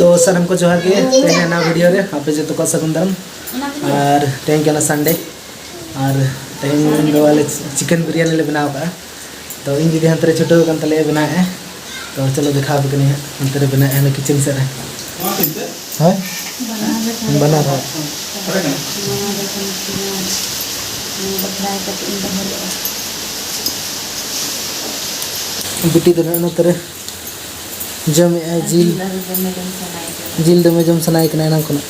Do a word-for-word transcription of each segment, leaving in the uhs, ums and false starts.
ᱛᱚ ᱥᱟᱱᱟᱢ ᱠᱚ ᱡᱚᱦᱟᱨ ᱜᱮ, ᱛᱮᱦᱮᱧ ᱱᱟᱣᱟ ᱵᱷᱤᱰᱤᱭᱳ ᱨᱮ ᱟᱯᱮ ᱡᱚᱛᱚ ᱠᱚ ᱥᱟᱹᱜᱩᱱ ᱫᱟᱨᱟᱢ᱾ ᱟᱨ ᱛᱮᱦᱮᱧ ᱠᱟᱱᱟ ᱥᱟᱱᱰᱮ, ᱟᱨ ᱛᱮᱦᱮᱧ ᱫᱚ ᱟᱞᱮ ᱪᱤᱠᱮᱱ ᱵᱤᱨᱭᱟᱱᱤ ᱞᱮ ᱵᱮᱱᱟᱣ ᱠᱟᱜᱼᱟ᱾ ᱛᱚ ᱤᱧ ᱫᱤᱫᱤ ᱦᱟᱱᱛᱮ ᱨᱮ ᱪᱷᱩᱴᱟᱹᱣ ᱟᱠᱟᱱ ᱛᱟᱞᱮᱭᱟ ᱵᱮᱱᱟᱣᱮᱫᱼᱟ᱾ ᱛᱚ ᱪᱚᱞᱚ ᱫᱮᱠᱷᱟᱣ ᱟᱯᱮ ᱠᱟᱹᱱᱟᱹᱧ ᱦᱟᱸᱜ, ᱦᱟᱱᱛᱮ ᱨᱮ ᱵᱮᱱᱟᱣᱮᱫᱼᱟ ᱦᱟᱱᱮ ᱠᱤᱪᱮᱱ ᱥᱮᱫ ᱨᱮ᱾ ᱦᱳᱭ, ᱵᱟᱱᱟᱨ ᱦᱚᱸ᱾ ᱵᱤᱴᱤ ᱫᱚ ᱱᱚᱜᱼᱚ ᱱᱚᱛᱮ ᱨᱮ ᱡᱚᱢᱮᱜᱼᱟᱭ ᱡᱤᱞ᱾ ᱡᱤᱞ ᱫᱚᱢᱮ ᱡᱚᱢ ᱥᱟᱱᱟᱭᱮ ᱠᱟᱱᱟ ᱮᱱᱟᱝ ᱠᱷᱚᱱᱟᱜ᱾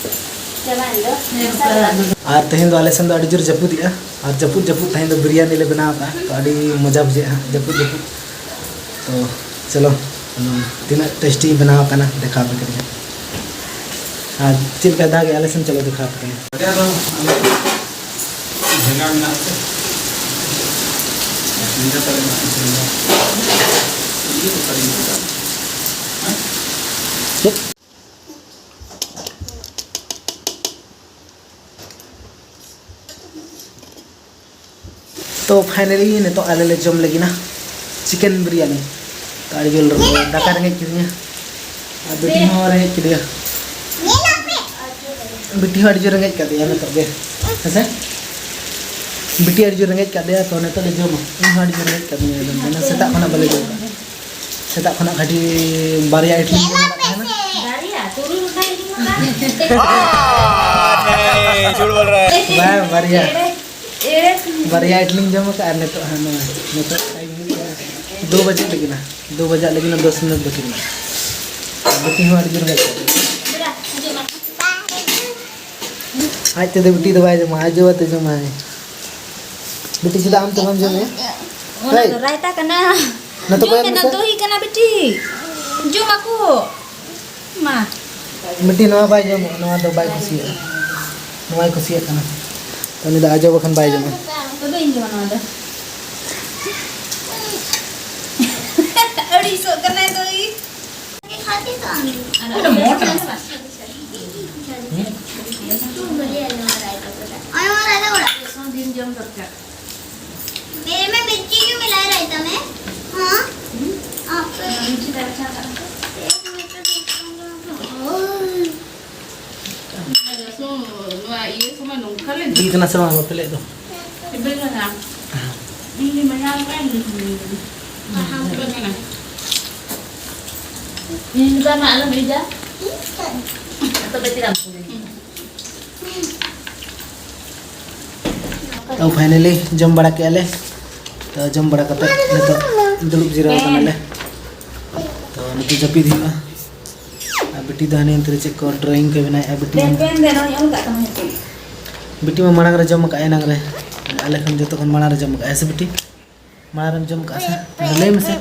ᱟᱨ ᱛᱮᱦᱮᱧ ᱫᱚ ᱟᱞᱮ ᱥᱮᱱ ᱫᱚ ᱟᱹᱰᱤ ᱡᱳᱨ ᱡᱟᱹᱯᱩᱫᱮᱜᱼᱟ, ᱟᱨ ᱡᱟᱹᱯᱩᱫ ᱡᱟᱹᱯᱩᱫ ᱛᱮᱦᱮᱧ ᱫᱚ ᱵᱤᱨᱭᱟᱱᱤ ᱞᱮ ᱵᱮᱱᱟᱣ ᱠᱟᱜᱼᱟ, ᱛᱚ ᱟᱹᱰᱤ ᱢᱚᱡᱟ ᱵᱩᱡᱷᱟᱹᱜᱼᱟ ᱦᱟᱸᱜ ᱡᱟᱹᱯᱩᱫ ᱡᱟᱹᱯᱩᱫ᱾ ᱛᱚ ᱪᱚᱞᱚ, ᱛᱤᱱᱟᱹᱜ ᱴᱮᱥᱴᱤ ᱵᱮᱱᱟᱣ ᱠᱟᱱᱟ ᱫᱮᱠᱷᱟᱣ ᱟᱯᱮ ᱠᱟᱹᱱᱟᱹᱧ ᱦᱟᱸᱜ᱾ ᱟᱨ ᱪᱮᱫ ᱞᱮᱠᱟ ᱫᱟᱜᱮᱜᱼᱟ ᱟᱞᱮ ᱥᱮᱱ, ᱪᱚᱞᱚ ᱫᱮᱠᱷᱟᱣ ᱟᱯᱮ ᱠᱟᱹᱱᱟᱹᱧ᱾ ᱵᱷᱮᱜᱟᱨ ᱢᱮᱱᱟᱜ ᱥᱮ? ᱱᱤᱡᱮ ᱛᱟᱞᱮ ᱢᱮᱱᱟᱜ ᱥᱮ? ᱤᱭᱟᱹ ᱠᱚ ᱠᱟᱹᱴᱤᱡ ᱢᱮᱱᱟᱜ᱾ ᱪᱮᱫ? ᱛᱚ finally ᱱᱤᱛᱚᱜ ᱟᱞᱮ ᱞᱮ ᱡᱚᱢ ᱞᱟᱹᱜᱤᱫ ᱱᱟ ᱪᱤᱠᱮᱱ ᱵᱤᱨᱭᱟᱱᱤ᱾ ᱛᱚ ᱟᱹᱰᱤ ᱡᱳᱨ ᱫᱟᱠᱟ ᱨᱮᱸᱜᱮᱡ ᱠᱤᱫᱤᱧᱟ, ᱟᱨ ᱵᱤᱴᱤ ᱦᱚᱸ ᱨᱮᱸᱜᱮᱡ ᱠᱮᱫᱮᱭᱟ᱾ ᱵᱤᱴᱤ ᱦᱚᱸ ᱟᱹᱰᱤ ᱡᱳᱨ ᱨᱮᱸᱜᱮᱡ ᱠᱟᱫᱮᱭᱟ ᱱᱤᱛᱚᱜ ᱜᱮ, ᱦᱮᱸᱥᱮ? ᱵᱤᱴᱤ ᱟᱹᱰᱤ ᱡᱳᱨ ᱨᱮᱸᱜᱮᱡ ᱠᱟᱫᱮᱭᱟ, ᱛᱚ ᱱᱤᱛᱚᱜ ᱞᱮ ᱡᱚᱢᱟ᱾ ᱤᱧ ᱦᱚᱸ ᱟᱹᱰᱤ ᱡᱳᱨ ᱨᱮᱸᱜᱮᱡ ᱠᱟᱫᱤᱧᱟ ᱮᱠᱫᱚᱢ, ᱢᱟᱱᱮ ᱥᱮᱛᱟᱜ ᱠᱷᱚᱱᱟᱜ ᱵᱟᱞᱮ ᱡᱚᱢ ᱠᱟᱫᱟ᱾ ᱥᱮᱛᱟᱜ ᱠᱷᱚᱱᱟᱜ ᱠᱟᱹᱴᱤᱡ ᱵᱟᱨᱭᱟ ᱤᱰᱞᱤ ᱡᱚᱢ ᱠᱟᱫ ᱛᱟᱦᱮᱱᱟ᱾ ᱵᱟᱨᱭᱟ? ᱛᱩᱨᱩᱭ ᱜᱚᱴᱟᱝ ᱤᱰᱞᱤ ᱢᱟ ᱵᱟᱝ᱾ ᱡᱷᱩᱴ ᱵᱚᱞ ᱨᱟᱦᱟ ᱦᱮ᱾ ᱵᱟᱝ, ᱵᱟᱨᱭᱟ᱾ ᱮᱲᱮ, ᱮᱲᱮ ᱥᱩᱱᱩᱢ᱾ ᱵᱟᱨᱭᱟ ᱤᱰᱞᱤᱧ ᱡᱚᱢ ᱠᱟᱜᱼᱟ ᱟᱨ ᱱᱤᱛᱚᱜ ᱦᱟᱸᱜ ᱱᱚᱣᱟ, ᱱᱤᱛᱚᱜ ᱴᱟᱭᱤᱢ ᱦᱩᱭᱩᱜ ᱠᱟᱱᱟ ᱫᱩ ᱵᱟᱡᱮ ᱞᱟᱹᱜᱤᱫ ᱱᱟ, ᱫᱩ ᱵᱟᱡᱟᱜ ᱞᱟᱹᱜᱤᱫ ᱱᱟ, ᱫᱚᱥ ᱢᱤᱱᱤᱴ ᱵᱟᱹᱠᱤ ᱢᱮᱱᱟᱜᱼᱟ᱾ ᱵᱤᱴᱤ ᱦᱚᱸ ᱟᱹᱰᱤ ᱡᱳᱨ ᱜᱮ ᱫᱮᱞᱟ, ᱦᱤᱡᱩᱜ ᱢᱮ᱾ ᱟᱡ ᱛᱮᱫᱚ ᱵᱤᱴᱤ ᱫᱚ ᱵᱟᱭ ᱡᱚᱢᱟ, ᱟᱡ ᱡᱚᱢᱟ ᱛᱮ ᱡᱚᱢᱟᱭ᱾ ᱵᱤᱴᱤ ᱪᱮᱫᱟᱜ ᱟᱢ ᱛᱮ ᱵᱟᱢ ᱡᱚᱢᱮᱜᱼᱟ? ᱚᱱᱟ ᱦᱮᱭ! ᱫᱚ ᱨᱟᱭᱛᱟ ᱠᱟᱱᱟ᱾ ᱱᱚᱛᱮ ᱡᱚᱢ ᱠᱚᱭᱚᱜ ᱢᱮ, ᱱᱟ ᱢᱮᱥᱮ᱾ ᱫᱚᱦᱤ ᱠᱟᱱᱟ ᱵᱤᱴᱤ᱾ ᱡᱚᱢ ᱟᱠᱚ᱾ ᱢᱟ᱾ ᱵᱤᱴᱤ ᱱᱚᱣᱟ ᱵᱟᱭ ᱡᱚᱢᱟ, ᱱᱚᱣᱟ ᱫᱚ ᱵᱟᱭ ᱠᱩᱥᱤᱭᱟᱜᱼᱟ᱾ ᱱᱚᱣᱟᱭ ᱠᱩᱥᱤᱭᱟᱜ ᱠᱟᱱᱟ᱾ ᱛᱚ ᱩᱱᱤ ᱫᱚ ᱟᱡᱚ ᱵᱟᱠᱷᱟᱱ ᱵᱟᱭ ᱡᱚᱢᱟ᱾ ᱛᱚᱵᱮ ᱤᱧ ᱡᱚᱢᱟ ᱱᱚᱣᱟ ᱫᱚ᱾ ᱟᱹᱲᱤᱥᱚᱜ ᱠᱟᱱᱟᱭ ᱫᱚᱭ᱾ ᱠᱷᱟᱛᱤ ᱛᱚ ᱟᱢ᱾ ᱟᱨ ᱟᱹᱰᱤ ᱢᱚᱴ ᱟᱢ᱾ ᱛᱩ ᱵᱚᱞᱮ ᱟᱞᱮ ᱢᱟ ᱨᱟᱭ ᱛᱟᱠᱚ ᱫᱟ᱾ ᱟᱭ ᱢᱟ ᱨᱟᱭ ᱛᱟᱠᱚ ᱚᱲᱟᱜ᱾ ᱫᱤᱱ ᱡᱚᱢ ᱫᱚᱨᱠᱟᱨ᱾ मेरे में मिर्ची क्यों मिला है रायता में? हाँ? हम्म? आप मिर्ची डाल के आता है। एक मिनट तो देख लूंगा। ओ, ᱥᱤᱵᱤᱞ ᱠᱟᱱᱟ ᱥᱮ ᱵᱟᱝ ᱵᱟᱯᱮ ᱞᱟᱹᱭᱮᱫ ᱫᱚ? ᱥᱤᱵᱤᱞ ᱠᱟᱱᱟ᱾ ᱤᱧ ᱢᱟᱭᱟ ᱞᱮᱠᱟᱧ ᱵᱩᱡᱷᱟᱹᱣ ᱠᱮᱫᱟ᱾ ᱤᱧ ᱫᱚ ᱢᱟ ᱟᱞᱚᱢ ᱤᱡᱟ᱾ ᱛᱚᱵᱮ ᱪᱮᱫᱟᱜ ᱮᱢ ᱠᱩᱞᱤᱧᱟ? ᱛᱚ finally ᱡᱚᱢ ᱵᱟᱲᱟ ᱠᱮᱜᱼᱟ ᱞᱮ᱾ ᱛᱚ ᱡᱚᱢ ᱵᱟᱲᱟ ᱠᱟᱛᱮ ᱱᱤᱛᱚᱜ ᱫᱩᱲᱩᱵ ᱡᱤᱨᱟᱹᱣ ᱠᱟᱱᱟᱞᱮ᱾ ᱛᱚ ᱱᱤᱛᱚᱜ ᱡᱟᱹᱯᱤᱫ ᱦᱩᱭᱩᱜᱼᱟ᱾ ᱟᱨ ᱵᱤᱴᱤ ᱫᱚ ᱦᱟᱱᱮ ᱚᱱᱛᱮ ᱨᱮ ᱪᱮᱫ ᱠᱚ drawing ᱠᱚᱭ ᱵᱮᱱᱟᱣᱮᱫᱼᱟ ᱵᱤᱴᱤ᱾ ᱫᱮᱱ ᱯᱮᱱ ᱫᱮᱱ, ᱱᱚᱜᱼᱚᱭ ᱚᱞ ᱠᱟᱜ ᱛᱟᱢᱟ ᱱᱤᱛᱚᱜ᱾ ᱵᱤᱴᱤ ᱢᱟ ᱢᱟᱲᱟᱝ ᱨᱮ ᱡᱚᱢ ᱟᱠᱟᱫᱼᱟᱭ ᱮᱱᱟᱝ ᱨᱮ᱾ ᱟᱞᱮ ᱠᱷᱚᱱ ᱡᱚᱛᱚ ᱠᱷᱚᱱ ᱢᱟᱲᱟᱝ ᱨᱮ ᱡᱚᱢ ᱟᱠᱟᱫᱼᱟᱭ ᱥᱮ ᱵᱤᱴᱤ? ᱢᱟᱲᱟᱝ ᱨᱮᱢ ᱡᱚᱢ ᱠᱟᱜᱼᱟ ᱥᱮ? ᱱᱚᱰᱮ ᱞᱟᱹᱭ ᱢᱮᱥᱮ᱾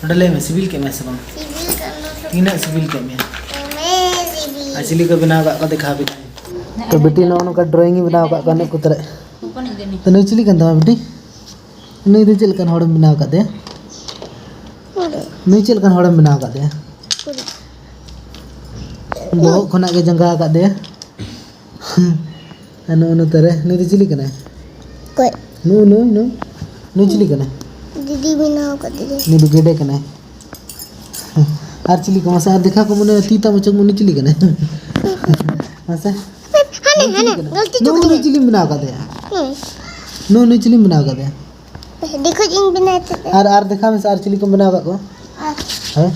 ᱱᱚᱰᱮ ᱞᱟᱹᱭ ᱢᱮ, ᱥᱤᱵᱤᱞ ᱠᱮᱫ ᱢᱮᱭᱟ ᱥᱮ ᱵᱟᱝ? ᱥᱤᱵᱤᱞ ᱠᱟᱱᱟ᱾ ᱛᱤᱱᱟᱹᱜ ᱥᱤᱵᱤᱞ ᱠᱮᱫ ᱢᱮᱭᱟ? ᱫᱚᱢᱮ ᱥᱤᱵᱤᱞ᱾ ᱟᱨ ᱪᱤᱞᱤ ᱠᱚ ᱵᱮᱱᱟᱣ ᱟᱠᱟᱫ ᱠᱚᱣᱟ ᱫᱮᱠᱷᱟᱣ ᱟᱯᱮ ᱠᱟᱹᱱᱟᱹᱧ᱾ ᱛᱚ ᱵᱤᱴᱤ ᱱᱚᱜᱼᱚ ᱱᱚᱝᱠᱟ drawing ᱮ ᱵᱮᱱᱟᱣ ᱟᱠᱟᱫ ᱠᱚᱣᱟ ᱱᱩᱠᱩ ᱛᱚᱨᱟ᱾ ᱛᱚ ᱱᱩᱭ ᱪᱤᱞᱤ ᱠᱟᱱ ᱛᱟᱢᱟ ᱵᱤᱴᱤ? ᱱᱩᱭ ᱫᱚ ᱪᱮᱫ ᱞᱮᱠᱟᱱ ᱦᱚᱲᱮᱢ ᱵᱮᱱᱟᱣ ᱟᱠᱟᱫᱮᱭᱟ? ᱱᱩᱭ ᱪᱮᱫ ᱞᱮᱠᱟᱱ ᱦᱚᱲᱮᱢ ᱵᱮᱱᱟᱣ ᱟᱠᱟᱫᱮᱭᱟ? ᱵᱚᱦᱚᱜ ᱠᱷᱚᱱᱟᱜ ᱜᱮ ᱡᱟᱸᱜᱟ ᱟᱠᱟᱫᱮᱭᱟ᱾ ᱟᱨ ᱱᱩᱜᱼᱩ ᱱᱚᱛᱮ ᱨᱮ, ᱱᱩᱭ ᱫᱚ ᱪᱤᱞᱤ ᱠᱟᱱᱟᱭ? ᱚᱠᱚᱭ? ᱱᱩᱭ, ᱱᱩᱭ, ᱱᱩᱭ᱾ ᱱᱩᱭ ᱪᱤᱞᱤ ᱠᱟᱱᱟᱭ? ᱫᱤᱫᱤ ᱵᱮᱱᱟᱣ ᱟᱠᱟᱫᱮᱭᱟ᱾ ᱱᱩᱭ ᱫᱚ ᱜᱮᱰᱮ ᱠᱟᱱᱟᱭ᱾ ᱟᱨ ᱪᱤᱞᱤ ᱠᱚ ᱢᱟᱥᱮ, ᱟᱨ ᱫᱮᱠᱷᱟ ᱠᱚ ᱢᱚᱱᱮ, ᱛᱤ ᱛᱟᱢ ᱚᱪᱚᱜ ᱢᱚᱱᱮ, ᱪᱤᱞᱤ ᱠᱟᱱᱟᱭ? ᱢᱟᱥᱮ᱾ ᱦᱟᱱᱮ, ᱱᱩᱭ ᱪᱤᱞᱤ ᱦᱟᱱᱮ, ᱠᱟᱱᱟᱭ? ᱜᱟᱹᱞᱛᱤ ᱱᱩᱭ, ᱪᱩᱠ ᱱᱩᱭ ᱨᱮ᱾ ᱪᱤᱞᱤᱢ ᱵᱮᱱᱟᱣ ᱟᱠᱟᱫᱮᱭᱟ? ᱦᱩᱸ᱾ ᱱᱩᱭ, ᱱᱩᱭ ᱪᱤᱞᱤᱢ ᱵᱮᱱᱟᱣ ᱟᱠᱟᱫᱮᱭᱟ? ᱟᱹᱰᱤ ᱠᱷᱚᱡ ᱤᱧ ᱵᱮᱱᱟᱣ ᱠᱮᱫᱟ᱾ ᱟᱨ, ᱟᱨ ᱫᱮᱠᱷᱟᱣ ᱢᱮᱥᱮ, ᱟᱨ ᱪᱤᱞᱤ ᱠᱚᱢ ᱵᱮᱱᱟᱣ ᱟᱠᱟᱫ ᱠᱚᱣᱟ? ᱟᱨ ᱦᱮᱸ?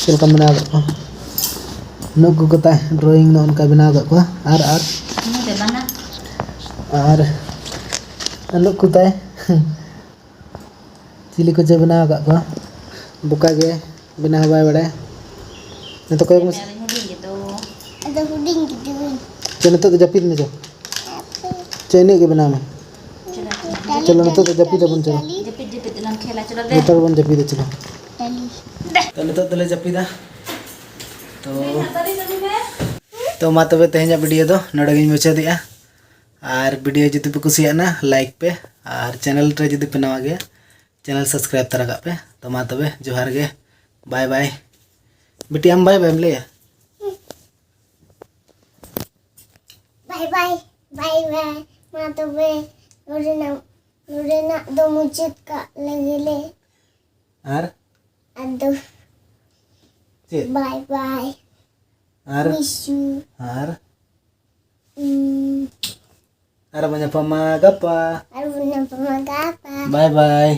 ᱪᱮᱫ ᱞᱮᱠᱟᱢ ᱵᱮᱱᱟᱣ ᱟᱠᱟᱫ ᱠᱚᱣᱟ? ᱱᱩᱠᱩ ᱠᱚ ᱛᱟᱭ drawing ᱱᱚᱜᱼᱚ ᱱᱚᱝᱠᱟ ᱵᱮᱱᱟᱣ ᱟᱠᱟᱫ ᱠᱚᱣᱟ᱾ ᱟᱨ, ᱟᱨ? ᱤᱱᱟᱹ ᱫᱚ ᱵᱟᱱᱟ᱾ ᱟᱨ, ᱟᱨ ᱱᱩᱠᱩ ᱛᱟᱭ ᱪᱤᱞᱤ ᱠᱚᱪᱚᱭ ᱵᱮᱱᱟᱣ ᱟᱠᱟᱫ ᱠᱚᱣᱟ? ᱵᱚᱠᱟ ᱜᱮ, ᱵᱮᱱᱟᱣ ᱦᱚᱸ ᱵᱟᱭ ᱵᱟᱲᱟᱭᱟ᱾ ᱱᱤᱛᱚᱜ ᱠᱚᱭᱚᱜ ᱢᱮᱥᱮ᱾ ᱦᱩᱰᱤᱧ ᱜᱮᱛᱚ᱾ ᱟᱫᱚ ᱦᱩᱰᱤᱧ ᱜᱤᱫᱽᱨᱟᱹ᱾ ᱪᱚ, ᱱᱤᱛᱚᱜ ᱫᱚ ᱡᱟᱹᱯᱤᱫ ᱢᱮ ᱪᱚ᱾ ᱪᱚ, ᱤᱱᱟᱹᱜ ᱜᱮ ᱵᱮᱱᱟᱣ ᱢᱮ᱾ ᱪᱚᱞᱚ, ᱱᱤᱛᱚᱜ ᱫᱚ ᱡᱟᱹᱯᱤᱫ ᱟᱵᱚᱱ ᱪᱚ᱾ ᱡᱟᱹᱯᱤᱫ, ᱡᱟᱹᱯᱤᱫ ᱮᱱᱟᱝ ᱠᱷᱮᱞᱟ, ᱪᱚᱞᱚ ᱫᱮ᱾ ᱡᱚᱛᱚ ᱦᱚᱲ ᱵᱚᱱ ᱡᱟᱹᱯᱤᱫᱟ, ᱪᱚᱞᱚ᱾ ᱛᱚ, ᱱᱤᱛᱚᱜ ᱫᱚᱞᱮ ᱡᱟᱹᱯᱤᱫᱟ᱾ ᱛᱚ, ᱛᱚ, ᱢᱟ ᱛᱚᱵᱮ ᱛᱮᱦᱮᱧᱟᱜ video ᱫᱚ ᱱᱚᱰᱮ ᱜᱤᱧ ᱢᱩᱪᱟᱹᱫᱮᱜᱼᱟ᱾ ᱟᱨ video ᱡᱩᱫᱤ ᱯᱮ ᱠᱩᱥᱤᱭᱟᱜᱼᱟ, like ᱯᱮ᱾ ᱟᱨ channel ᱨᱮ ᱡᱩᱫᱤ ᱯᱮ ᱱᱟᱣᱟ ᱜᱮᱭᱟ, channel subscribe ᱛᱟᱨᱟ ᱠᱟᱜ ᱯᱮ᱾ ᱛᱚ, ᱢᱟ ᱛᱚᱵᱮ, ᱡᱚᱦᱟᱨ ᱜᱮ᱾ Bye bye᱾ ᱵᱤᱴᱤ, ᱟᱢ bye bye ᱮᱢ ᱞᱟᱹᱭᱟ? Bye bye, bye bye᱾ ᱢᱟ ᱛᱚᱵᱮ, ᱱᱚᱰᱮᱱᱟᱜ, ᱱᱚᱰᱮᱱᱟᱜ ᱫᱚ ᱢᱩᱪᱟᱹᱫ ᱠᱟᱜ ᱞᱮᱜᱮ ᱞᱮ᱾ ᱟᱨ? ᱟᱫᱚ ᱪᱮᱫ? Bye bye᱾ R? Miss you᱾ ᱟᱨ? ᱩᱸ, ᱟᱨ ᱵᱚᱱ ᱧᱟᱯᱟᱢᱟ ᱜᱟᱯᱟ᱾ ᱟᱨ ᱵᱚᱱ ᱧᱟᱯᱟᱢᱟ ᱜᱟᱯᱟ᱾ ᱵᱟᱭ ᱵᱟᱭ᱾